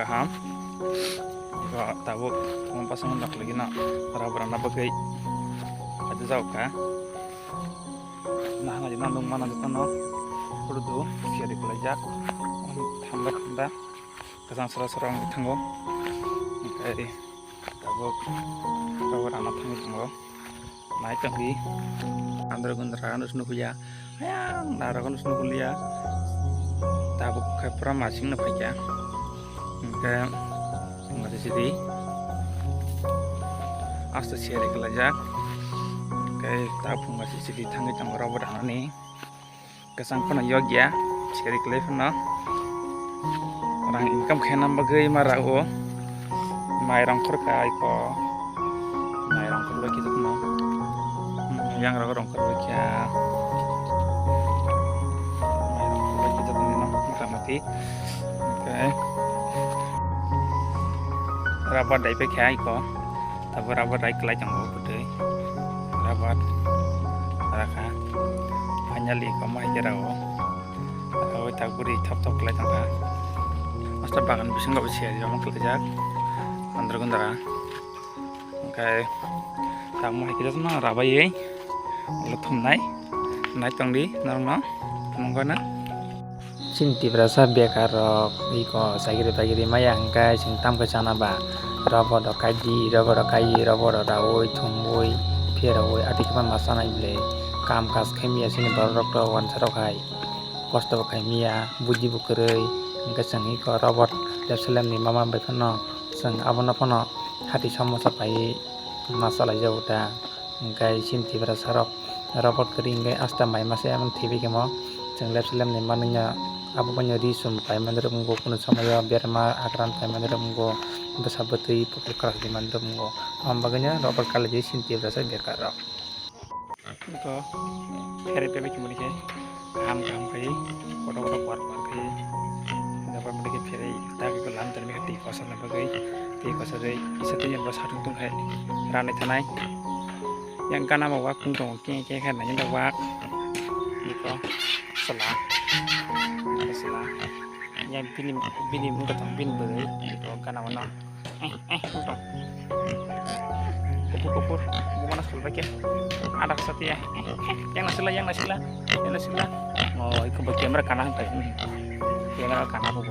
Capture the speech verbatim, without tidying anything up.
Kaham. Iko tabuk tongma basong nok lagi na rubber rana bagwi. Ada jauh ka. Nah, nah, nah, nung mana jatuh no. Urdu, siya di kelajak. Thanda, thanda. Kasang sera sera ang thango. Oke. Tabuk, tabuk rana thango thango. Nai tongdi. Andro gundra ano sunu kuya. Ayang nara ano sunu kuya. Tabuk khai pura masing na paikya. Oke. Ngasi sidi. Asta siya di kelajak. Oke, tabuk ngasi sidi thangi thango rubber rana ni. Kasang phano yok ya, seri kwlai phano. Rang income khaina bagwi ma rago. Mairang khorka iko. Mairang khorba kisa phano. Hmm, yang rago rang khorba kya. Mairang khorba kisa phano no, mota moti. Okay. Rubber dai pe kya iko. Tabuk rubber rai kwlai tongo bwtwi. Rubber rakha. Finally komo hai khe rao. Rao tak bwrwi thop thop kwlai tongkha. Masta bagan bisingo bo siyari rok kwlaijak. Andro gundra. Hwnkhe tamo hai khe jotono rabaiwi ulo thumnai. Nai tongdi norokno. Thumgana. Chini Tiprasa bekar rok iko chakri bakri maya hwnkhe chwng tamkhe chana ba. Rubber rok kaidi, rubber rok kaiwi, rubber rok raui, thumui, pherwi, ati khe ma sanai bwle. Kam kaj khe maya chini borok rok to wansa rok hai. Kosto bo khai maya, buji bo kwrwi. Hwnkhe chwng iko rubber lepselemni mama bai phano chwng abono phano hati somosa paiwi ma salai jago ta. Hwnkhe chini Tiprasa rok rubber kwrwi hwnkhe asta mai masa emon thwibai khe mo chwng lepselemni manwi no abo bai no ri chum pai manwi rok wngo, kunu somoyo berma akrant pai manwi rok wngo, bwsa bwtwi pukur kwrak di manwi rok wngo. Amo bagwi no rubber kalaijak chini Tiprasa bekar rok. Ito pherai paibai khe mani khe kaham kaham khai kotor kotor kuar kuar khai rubber mani khe pherai ta khe lam tani khe twi kosa na bagwi twi kosa de isa twi abo satung tung khai ranai thanai. Yang gana ma wak tung tongo, khe khe khe nai da wak. Iko sala. Sala. Yang bini, bini wngkha tong, bini bwrwi. Iko gana ma no. Eh, eh, tung tong. Kupur, kupur. Bumana sulbai khe. Ada sati ya. Eh, eh, yang nasila, yang nasila. Yang nasila. Oh, iko bo camera kana hangkai. Camera kana bo.